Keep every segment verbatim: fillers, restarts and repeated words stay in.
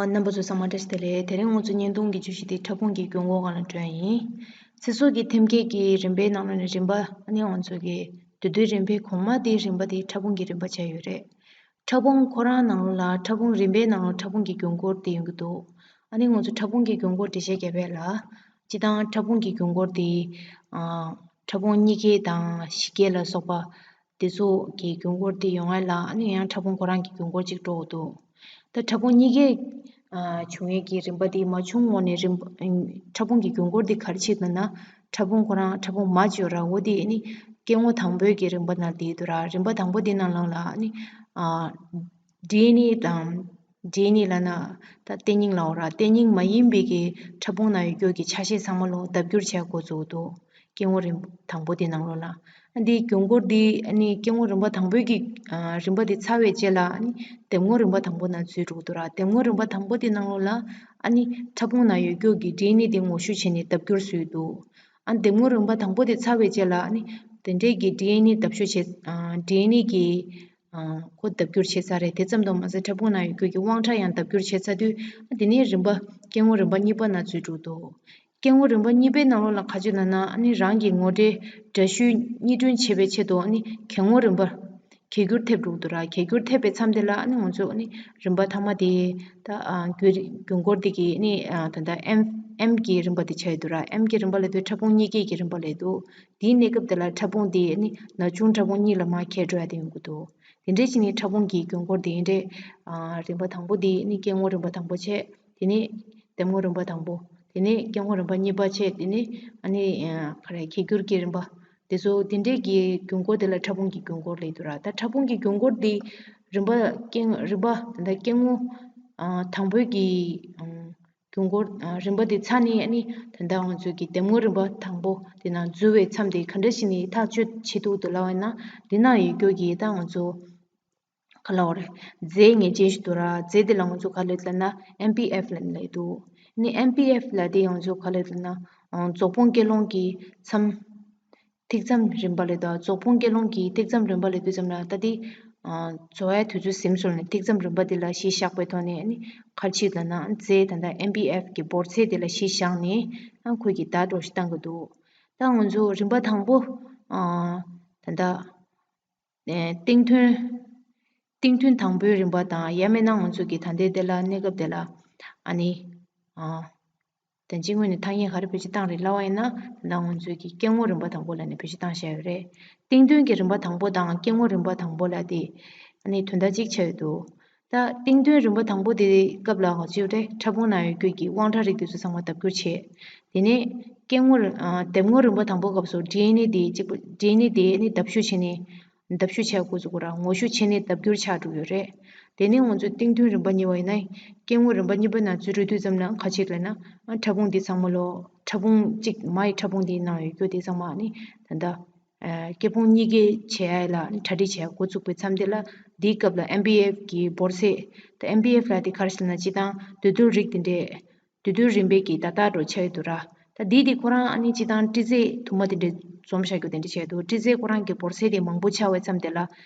རྣམ་པ་ཚོ་ཚང་མ་བཀྲ་ཤིས་བདེ་ལེགས། དེ་རིང་ང་ཚོ་བརྙན་ཐུང་གི་བརྗོད་གཞི་དེ་ཕྲ་ཕུང་གི་རྒྱུན་འགོག་སྒང་ལ་འགྲོ་ཡ་ཡིན། ཚེ་སྲོག་གི་ཐེམ་སྐས་ཀྱི་རིམ་པའི་ནང་ལོགས་ནས་རིམ་པ་ཨ་ནི་ང་ཚོ་གི་དུས་ཚོད་རིམ་པའི་གོང་མ་དེའི་རིམ་པ་དེ་ཕྲ་ཕུང་གི་རིམ་པ་ཆགས་ཡོད་རེད། ཕྲ་ཕུང་ཁོ་རང་ནང་ལོགས་ལ་ཕྲ་ཕུང་རིམ་པའི་ནང་ལོགས་ཕྲ་ཕུང་གི་རྒྱུན་འགོག་དེ་ཡོང་གི་འདུག་ཨ་ནི་ང་ཚོ་ཕྲ་ཕུང་གི་རྒྱུན་འགོག་འགྲེལ་བཤད་རྒྱབ་པ་ལ། སྤྱིར་བཏང་ཕྲ་ཕུང་གི་རྒྱུན་འགོག་དེ། ཨ། ཕྲ་ཕུང་གཉིས་ཀའི་དང་བཞི་ཀའི་ལ་སོགས་པ། དེ་ཚོ་གི་རྒྱུན་འགོག་དེ་ཡོང་ཡ་ལ་ཨ་ནི་ཡང་ཕྲ་ཕུང་ཁོ་རང་གི་རྒྱུན་འགོག་ཅིག་འགྲོ་གི་འདུག་ད་ཕྲ་ཕུང་གཉིས་ཀའི་ཨ་བྱུང་ཡས་ཀྱི་རིམ་པ་དེ་མ་བྱུང་སྔོན་ནས་རིམ་པ། ཕྲ་ཕུང་གི་རྒྱུན་འགོག་དེ་ག་རེ་བྱེད་ཀྱི་འདུག་ན། ཕྲ་ཕུང་ཁོ་རང་ཕྲ་ཕུང་མ་བཅོས་ར་འོ་དེ་ཨ་ནི་སྐྱེ་བོ་དང་པོའི་གི་རིམ་པ་ནང་དེ་འདུག་ར། རིམ་པ་དང་པོ་དེ་ནང་ལོགས་ལ་ཨ་ནི་ཨ་ཌི་ཨེན་ཨེ་དང་། ཌི་ཨེན་ཨེ་ལབ་ན་ད་གཏན་རྙིང་ལབ་འོ་ར། གཏན་རྙིང་མ་ཡིན་པའི་གི་ཕྲ་ཕུང་ནང་ཡོད་རྒྱུ་གི་ཆ་ཤས་ཚང་མ་ལོ་ལྡབ་འགྱུར་བྱས་འགོ་བཙུགས་འདུག་སྐྱེ་བོ་རིམ་དང་པོ་དེ་ནང་ལོགས་ལ། འདིའི་རྒྱུན་འགོག་འདི་ཨ་ནི་སྐྱེ་བོ་རིམ་པ་དང་པོའི་གི་ཨ་རིམ་པ་དེ་ཚར་བའི་རྗེས་ལ་ཨ་ནི་ལྡེམ་ངོ་རིམ་པ་དང་པོ་ནང་འཛུལ་འགྲོ་གི་འདུག་ར། ལྡེམ་ངོ་རིམ་པ་དང་པོ་དེ་ནང་ལོགས་ལ་ཨ་ནི་ཕྲ་ཕུང་ནང་ཡོད་རྒྱུ་གི་ཌི་ཨེན་ཨེ་དེ་ངོ་བཤུ་བྱས་ནས་ལྡབ་འགྱུར་བཟོས་འདུག་ཨ་ལྡེམ་ངོ་རིམ་པ་དང་པོ་དེ་ཚར་བའི་རྗེས་ལ་ཨ་ནི་དེ་འདྲའི་གི་ཌི་ཨེན་ཨེ་ལྡབ་འགྱུར་བྱས། ཨ་ཌི་ཨེན་ཨེ་གི་ཨ་ཁོ་ལྡབ་འགྱུར་བྱས་ཚར་རེད། དེ་ཙམ་དུ་མ་ཟད་ཕྲ་ཕུང་ནང་ཡོད་རྒྱུ་གི་དབང་ཕྲ་ཡང་ལྡབ་འགྱུར་བྱས་ཚར་དུས་ཨ་དེ་ནས་རིམ་པ་སྐྱེ་བོ་རིམ་པ་གཉིས་པ་ནང་འཛུལ་འགྲོ་གི་འདུག་སྐྱེ་བོ་རིམ་པ་གཉིས་པའི་ནང་ལོགས་ལ་ག་ཅི་ལབ་ན་ཨ་ནི་རང་གི་ངོ་འབྲེལ་འདྲ་བཤུས་གཉིས་སྐྲུན་བྱེད་པའི་ཆེད་དུ་ཨ་ནི་གལ་ངོ་རིམ་པ་གྱེས་འགྱུར་ཐེབས་འགྲོ་གི་འདུག་ར། གྱེས་འགྱུར་ཐེབས་པའི་མཚམས་དེ་ལ་ཨ་ནི་ང་ཚོ་ཨ་ནི་རིམ་པ་མཐའ་མ་དེ་ད་ཨ་རྒྱུན་རྒྱུན་འགོག་དེ་གི་ཨ་ནི་ཨ་ད་ལྟ་ཨེམ་ཨེམ་གི་རིམ་པ་དེ་ཆགས་ཡོད་འདུག་ར། ཨེམ་གི་རིམ་པ་ལབ་དུས་ཕྲ་ཕུང་གཉིས་ཀའི་གི་རིམ་པ་ལབ་འདུག་དེའི་གནས་སྐབས་དེ་ལ་ཕྲ་ཕུང་དེ་ཨ་ནི་ན་ཆུང་ཕྲ་ཕུང་གཉིས་ལ་མར་གྱེས་འགྲོ་ཡ་དེ་ཡོང་གི་འདུག་དེ་འདྲའི་ཕྱིན་ནས་ཕྲ་ཕུང་གི་རྒྱུན་འགོག་དེ་འདྲའི་ཨ་རིམ་པ་དང་པོ་དེ་ཨ་ནི་སྐྱེ་བོ་རིམ་པ་དང་པོ་བྱས། དེ་ནས་ལྡེམ་ངོ་རིམ་པ་དང་པོ། དེ་ནས་སྐྱེ་བོ་རིམ་པ་གཉིས་པ་བྱས། དེ་ནས་ཨ་ནི་ཨ་ག་རེ་གྱེས་འགྱུར་གྱི་རིམ་པ། དེ་ཚོ་དེ་འདྲའི་གི་རྒྱུན་འགོག་དེ་ལ་ཕྲ་ཕུང་གི་རྒྱུན་འགོག་ལབ་འདུག་ར། ད་ཕྲ་ཕུང་གི་རྒྱུན་འགོག་དེ་རིམ་པ་སྐྱེ་རིམ་པ་ད་ལྟ་སྐྱེ་བོ་ཨ་དང་པོའི་གི་ཨ་རྒྱུན་འགོག་ཨ་རིམ་པ་དེ་ཚར་ནས་ཨ་ནི་ད་ལྟ་ང་ཚོའི་གི་ལྡེམ་ངོ་རིམ་པ་དང་པོ་དེ་ནང་འཛུལ་བའི་མཚམས་དེ་ག་འདྲ་ཞིག་ནས་ཐག་གཅོད་བྱེད་ཐུབ་འདུག་ལབ་པ་ཡིན་ན། འདི་ནང་ཡོད་རྒྱུ་གི་ད་ང་ཚོ་ག་ལབ་དགོས་རེད། རྫས་ངེས་ཅན་ཞིག་འདུག་ར། རྫས་དེ་ལ་ང་ཚོ་ག་ལབ་ལབ་ན་ཨེམ་པི་ཨེཕ་ལབ་ནས་ལབ་འདུག་ཨ་ནི་ཨེམ་པི་ཨེཕ་ལབ་དེ་ང་ཚོ་ག་ལབ་ལབ་ན་ཨ་རྫོགས་ཕུང་སྐྱེད་ལོང་གི་མཚམས། ཐིག་མཚམས་རིམ་པ་ལབ་འདུག་རྫོགས་ཕུང་སྐྱེད་ལོང་གི་ཐིག་མཚམས་རིམ་པ་ལབ་དུས་ཙམ་ལ་ད་དེ་ཨ་རྫོགས་ཡ་དུས་ཚོད་ཟིན་སོང་ནས་ཐིག་མཚམས་རིམ་པ་དེ་ལ་གཞི་བཞག་པའི་ཐོག་ནས་ཨ་ནི་ག་རེ་བྱེད་ལབ་ན་རྫས་ད་ལྟ་ཨེམ་པི་ཨེཕ་གི་འབོར་ཚད་དེ་ལ་གཞི་བཞག་ནས་ཨ་ཁོས་ཀྱི་བརྡ་སྤྲོད་ཞིག་བཏང་གི་འདུག་ད་ང་ཚོ་རིམ་པ་དང་པོ་ཨ་ད་ལྟ་ཨ་སྟེང་ཐུན། སྟེང་ཐུན་དང་པོའི་རིམ་པ་དང་ཡང་མིན་ན་ང་ཚོ་གི་ད་ལྟའི་དེ་ལ་གནས་སྐབས་དེ་ལ་ཨ་ནི་ཨ་ད་ཅི་སྔོན་ནས་ཐ་སྙད་ག་རེ་བེད་སྤྱོད་བཏང་རེད་ལབ་པ་ཡིན་ན། ད་ང་ཚོའི་གི་སྐྱེ་བོ་རིམ་པ་དང་པོ་ལབ་ནས་བེད་སྤྱོད་བཏང་བཞག་ཡོད་རེད། སྟེང་ཐུན་གྱི་རིམ་པ་དང་པོ་དང་སྐྱེ་བོ་རིམ་པ་དང་པོ་ལབ་དེ་ཨ་ནི་དོན་དག་གཅིག་ཆགས་ཡོད་འདུག་ད་སྟེང་ཐུན་རིམ་པ་དང་པོ་དེ་སྐབས་ལ་ག་ཅི་ཡོད་རེད། ཕྲ་ཕུང་ནང་ཡོད་རྒྱུ་གི་དབང་ཕྲ་རིགས་དེ་ཚོ་ཚང་མ་ལྡབ་འགྱུར་བྱས། དེ་ནས་སྐྱེ་བོ་རིམ་ཨ་ལྡེམ་ངོ་རིམ་པ་དང་པོ་སྐབས་སུ་ཌི་ཨེན་ཨེ་དེ་གཅིག་པུ་ཌི་ཨེན་ཨེ་དེ་ཨ་ནི་ལྡབ་འགྱུར་བྱས་ནས། ལྡབ་འགྱུར་བྱས་འགོ་བཙུགས་ར། ངོ་ཤུགས་བྱས་ནས་ལྡབ་འགྱུར་ཆགས་འགྲོ་གི་ཡོད་རེད། དེ་ནས་ང་ཚོ་སྟེང་ཐུན་རིམ་པ་གཉིས་པ་ཡིན་ན་སྐྱེ་བོ་རིམ་པ་གཉིས་པ་ནང་འཛུལ་འགྲོ་དུས་ཙམ་ལ་ག་ཅི་ལབ་ན་ཨ་ཕྲ་ཕུང་འདི་ཚང་མ་ལོ་ཕྲ་ཕུང་གཅིག་མའི་ཕྲ་ཕུང་འདི་ནང་ཡོད་རྒྱུ་དེ་ཚང་མ་ནི་ད་ལྟ་ཨ་སྐྱེ་ཕུང་གཉིས་ཀའི་བྱས་ལ་གྲ་སྒྲིག་བྱས་འགོ་བཙུགས་པའི་མཚམས་དེ་ལ་འདིའི་སྐབས་ལ་ཨེམ་པི་ཨེཕ་གི་འབོར་ཚད། ད་ཨེམ་པི་ཨེཕ་ལ་དེ་ག་རེ་ཟེར་ན་སྤྱིར་བཏང་འདོད་འདུན་རིགས་དེ་འདྲས། འདོད་འདུན་རིམ་པས་ཀྱི་ད་ལྟ་འགྲོ་ཆགས་ཡོད་འདུག་ར། ད་འདི་དེ་ཁོ་རང་ཨ་ནི་སྤྱིར་བཏང་སྤྲི་རྫས་དུ་མ་དེ་འདྲ་འཛོམས་བཞག་རྒྱུ་དེ་འདྲ་བྱས་འདུག་སྤྲི་རྫས་ཁོ་རང་གི་འབོར་ཚད་དེ་མང་པོ་ཆགས་པའི་མཚམས་དེ་ལ་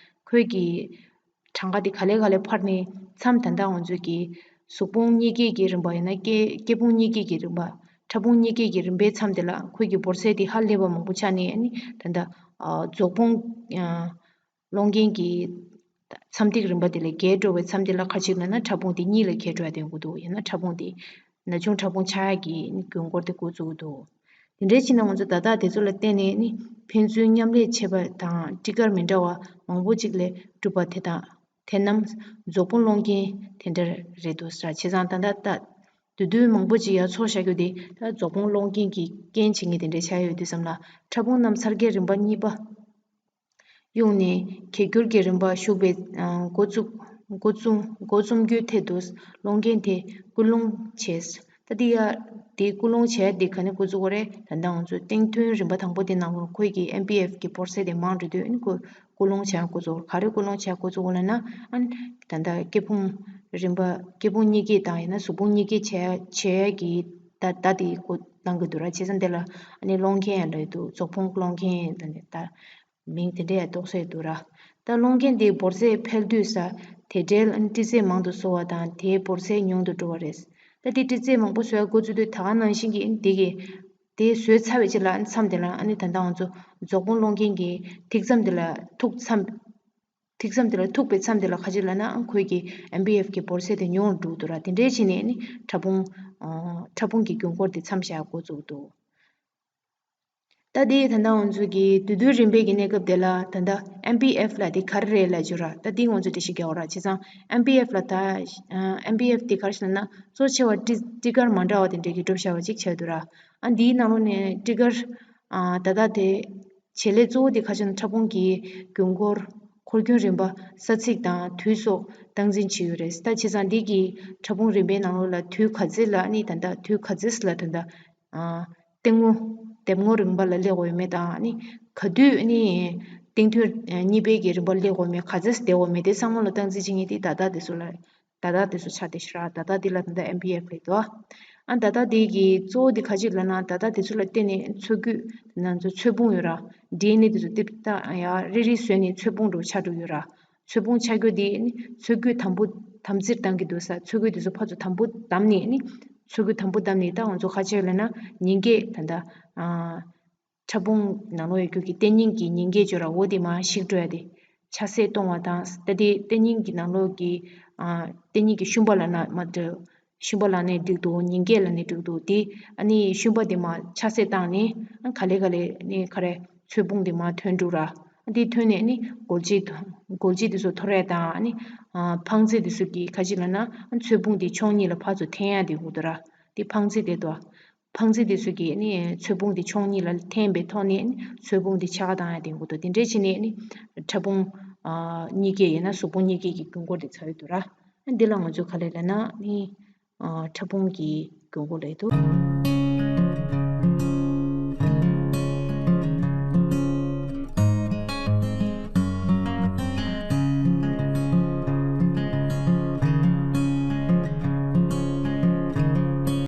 ཁོས་ཀྱི་གྲངས་ཀ་དེ་ག་ལེ་ག་ལེ་འཕར་ནས་མཚམས་ད་ལྟ་ང་ཚོས་ཀྱི་གཟུགས་ཕུང་གཉིས་ཀའི་གི་རིམ་པ་ཡིན་ན་སྐྱེ་སྐྱེ་ཕུང་གཉིས་ཀའི་གི་རིམ་པ། ཕྲ་ཕུང་གཉིས་ཀའི་གི་རིམ་པའི་མཚམས་དེ་ལ་ཁོས་ཀྱི་འབོར་ཚད་དེ་ཧ་ལས་པ་མང་པོ་ཆགས་ནས་ཨ་ནི་ད་ལྟ་ཨ་རྫོགས་ཕུང་ཨ། སློང་མཁན་གྱི་མཚམས་ཐིག་རིམ་པ་དེ་ལས་བརྒལ་འགྲོ་བའི་མཚམས་དེ་ལ་ག་ཅི་ལབ་ན་ཕྲ་ཕུང་དེ་གཉིས་ལ་གྱེས་འགྲོ་ཡ་དེ་ཡོང་གི་འདུག་ཡང་ན་ཕྲ་ཕུང་དེ་ན་ཆུང་ཕྲ་ཕུང་ཆགས་ཡ་གི་རྒྱུན་སྐོར་དེ་འགོ་བཙུགས་འདུག་དེ་འདྲའི་ཕྱིན་ན་ང་ཚོ་ད་ལྟ་དེ་ཚོ་ལ་བརྟེན་ནས་ནི་ཕན་ཚུན་མཉམ་ལས་བྱེད་པ་དང་སྤྲི་དཀར་མི་འདྲ་བ་མང་པོ་ཅིག་ལས་གྲུབ་པ་དེ་དང་དེ་རྣམས་རྫོགས་ཕུང་སློང་མཁན་དེ་འདྲ་རེད་འདུག་ཟེར། བྱས་ཙང་ད་ལྟ་ད་འདོད་འདུན་མང་པོ་ཅིག་ཡར་ཚོགས་བཞག་རྒྱུ་དེ་ད་རྫོགས་ཕུང་སློང་མཁན་གྱི་རྐྱེན་བྱེད་མཁན་དེ་འདྲ་ཆགས་ཡོད་དུས་ཙམ་ལ་ཕྲ་ཕུང་རྣམས་འཚར་སྐྱེད་རིམ་པ་གཉིས་པ། གཡུགས་ནས་གྱེས་འགྱུར་གྱི་རིམ་པ་ཞུགས་པའི་འགོ་བཙུགས་འགོ་བཙུགས་འགོ་རྩོམ་རྒྱུའི་ཐད་དུ་སློང་མཁན་དེ་སྐུལ་སློང་བྱས། ད་དེ་ཡ་དེ་སྐུལ་སློང་བྱས་དེ་ག་ནས་འགོ་བཙུགས་པ་རེད། ད་ལྟ་ང་ཚོས་སྟེང་ཐུན་རིམ་པ་དང་པོ་དེ་ནང་ལོགས་ཁོས་ཀྱི་ཨེམ་པི་ཨེཕ་གི་འབོར་ཚད་དེ་མང་འགྲོ་དུས་ཨ་ནི་ཁོས་སྐུལ་སློང་བྱས་འགོ་བཙུགས། ག་རེ་སྐུལ་སློང་བྱས་འགོ་བཙུགས་པ་ལབ་ན་ཨ་ནི་ད་ལྟ་སྐྱེ་ཕུང་རིམ་པ་སྐྱེ་ཕུང་གཉིས་ཀའི་དང་ཡང་ན་གཟུགས་ཕུང་གཉིས་ཀའི་བྱས་བྱས་ཀྱི་ད་ད་དེ་འགོ་གནང་གི་འདུག་ར། བྱས་ཙང་དེ་ལ་ཨ་ནི་སློང་མཁན་ཡང་ལབ་འདུག་རྫོགས་ཕུང་སློང་མཁན་ད་ནི་ད། མིང་དེ་འདྲ་ཡང་འདོགས་སྲོལ་འདུག་ར། ད་སློང་མཁན་དེའི་འབོར་ཚད་འཕེལ་དུས་ས་དེ་འབྲེལ་ཨ་ནི་སྤྲི་རྫས་མང་དུ་བཟོ་བ་དང་དེའི་འབོར་ཚད་ཉུང་དུ་འགྲོ་བ་རེད། ད་དེ་སྤྲི་རྫས་མང་པོ་བཟོ་ཡ་འགོ་བཙུགས་དུས་ད་ག་ནང་བཞིན་གྱི་ཨ་ནི་དེ་གི་དེ་བཟོས་ཚར་བའི་རྗེས་ལ་ཨ་ནི་མཚམས་དེ་ལ་ཨ་ནི་ད་ལྟ་ང་ཚོ་རྫོགས་ཕུང་སློང་མཁན་གྱི་ཐིག་མཚམས་དེ་ལ་ཐུག་མཚམས། ཐིག་མཚམས་དེ་ལ་ཐུག་པའི་མཚམས་དེ་ལ་ག་ཅི་ལབ་ན་ཨང་ཁོས་ཀྱི་ཨེམ་བི་ཨེཕ་གི་འབོར་ཚད་དེ་ཉུང་རུ་འགྲོ་འདུག་ར། དེ་འདྲའི་བྱས་ནས་ནི་ཕྲ་ཕུང་ཕྲ་ཕུང་གི་རྒྱུན་འཁོར་དེ་མཚམས་བཞག་འགོ་བཙུགས་འདུག་ད་དེ་ད་ལྟ་ང་ཚོ་གི་དུས་སྟོན་རིམ་པའི་གི་གནས་སྐབས་དེ་ལ་ད་ལྟ་ཨེམ་བི་ཨེཕ་ལབ་དེ་ག་རེ་རེད་ལབ་བརྗོད་ར། ད་དེ་ང་ཚོ་འགྲེལ་བཤད་རྒྱག་འོ་ར། བྱས་ཙང་ཨེམ་བི་ཨེཕ་ལབ་ད་ཨེམ་བི་ཨེཕ་དེ་ག་རེ་ཞིག་ལབ་ན་གཙོ་ཆེ་བ་ཊི་ཊི་ཀར་མ་འདྲ་བ་དེ་འདྲའི་གི་གྲུབ་བཞག་པ་ཅིག་ཆགས་འདུག་ར། ཨ་འདིའི་ནང་ལོགས་ནས་ཊི་ཀར་ད་ལྟ་དེ་བྱེད་ལས་གཙོ་བོ་དེ་ག་ཅི་ན་ཕྲ་ཕུང་གི་རྒྱུན་འཁོར། འཁོར་རྒྱུན་རིམ་པ། ས་ཚིགས་དང་དུས་སོགས་སྟངས་འཛིན་བྱེད་ཡུལ་རེད། ད་བྱས་ཙང་འདི་གི་ཕྲ་ཕུང་རིམ་པའི་ནང་ལོགས་ལ་དུས་ག་ཚོད་ལ་ནི་ད་ལྟ་དུས་ག་ཚོད་ལ་ད་ལྟ་ཨ་སྟེང་ངོ་ལྡེབ་ངོ་རིམ་པ་ལ་སླེབས་དགོས་ཡོད་མེད་དང་ནི་ག་དུས་ནི་སྟེང་ཐུན་གཉིས་པའི་གི་རིམ་པ་སླེབས་དགོས་མེད་ག་ཚོད་བསྡད་དགོས་མེད་དེ་ཚང་མ་ལ་སྟངས་འཛིན་བྱེད་མཁན་དེ་ད་ལྟ་དེ་ཚོ་ལ། ད་ལྟ་དེ་ཚོ་ཆགས་བསྡད་ཤག་ར། ད་ལྟ་འདི་ལ་ད་ལྟ་ཨེམ་བི་ཨེཕ་རེད་དོ། ཨ་ད་ལྟ་འདི་གི་གཙོ་བོ་འདི་ག་ཅི་ལབ་ན་ད་ལྟ་དེ་ཚོ་ལ་བརྟེན་ནས་ཚོས་སྐུད་ང་ཚོ་ཚོས་ཕུང་ཡོད་ར། ཌི་ཨེན་ཨེ་དེ་ཚོ་ཏིབ་ཏ་ཡ་རེ་རེ་བཟོས་ནས་ཚོས་ཕུང་འདྲ་བོ་ཆགས་འགྲོ་ཡོད་ར། ཚོས་ཕུང་ཆགས་རྒྱུ་དེ་ནི་ཚོས་སྐུད་དམ་པོ་དམ་ཚིར་བཏང་གི་འདུག་ས། ཚོས་སྐུད་དེ་ཚོ་ཕར་ཚུར་དམ་པོ་བསྡམས་ནས་ནི་ཚོས་སྐུད་དམ་པོ་བསྡམས་ནས་ད་ང་ཚོ་ག་ཅི་ལབ་ན་ཉིས་འགོས་ད་ལྟ་ཨ། ཕྲ་ཕུང་ནང་ལོགས་ཡོད་རྒྱུ་གི་ལྟེ་སྙིང་གི་ཉིས་འགོས་ཅིག་ཡོད་ར། འོ་དེ་མར་ཞིག་འགྲོ་ཡ་དེ། ཆ་ཤས་གཏོང་བ་དང་ད་དེ་ལྟེ་སྙིང་གི་ནང་ལོགས་ཀྱི་ཨ་ལྟེ་སྙིང་གི་ཤུན་པ་ལབ་ན་མ་འགྲོ། ཤུན་པ་ལབ་ནའི་འགྲིག་འདུག་ཉིས་འགོས་ལབ་ནའི་འགྲིག་འདུག་དེ་ཨ་ནི་ཤུན་པ་དེ་མར་ཆ་ཤས་བཏང་ནས་ཨ་ག་ལེ་ག་ལེ་ནི་ག་རེ་ཚོས་ཕུང་དེ་མར་ཐོན་འགྲོ་ར། ཨ་དེ་ཐོན་ནས་ཨ་ནི་སྒོལ་ཆས་སྒོལ་ཆས་དེ་ཚོ་འཐོར་ཡ་དང་ཨ་ནི་ཨ་འཕང་རྩེ་དེ་ཚོ་གི་ག་ཅི་ལབ་ན་ཨ་ཚོས་ཕུང་དེ་ཕྱོགས་གཉིས་ལ་ཕར་ཚུར་འཐེན་ཡ་དེ་འོ་དོ་ར། དེ་འཕང་རྩེ་དེ་དོ། འཕང་རྩེ་དེ་ཚོ་གིས་ནི་ཚོས་ཕུང་དེ་ཕྱོགས་གཉིས་ལ་འཐེན་པའི་ཐོག་ནས་ནི་ཚོས་ཕུང་དེ་ཆག་བཏང་ཡ་དེ་འོ་དོ། དེ་འདྲས་བྱས་ནས་ནི་ཕྲ་ཕུང་ཨ་གཉིས་ཀའི་ཡིན་ན་གཟུགས་ཕུང་གཉིས་ཀའི་གི་རྒྱུན་འཁོར་དེ་ཚར་ཡོད་དོ་ར། འདི་ལ་ང་ཚོས་ག་ལེ་ལབ་ན་ནི་ཨ་ཕྲ་ཕུང་གི་རྒྱུན་འཁོར་ལབ་འདུག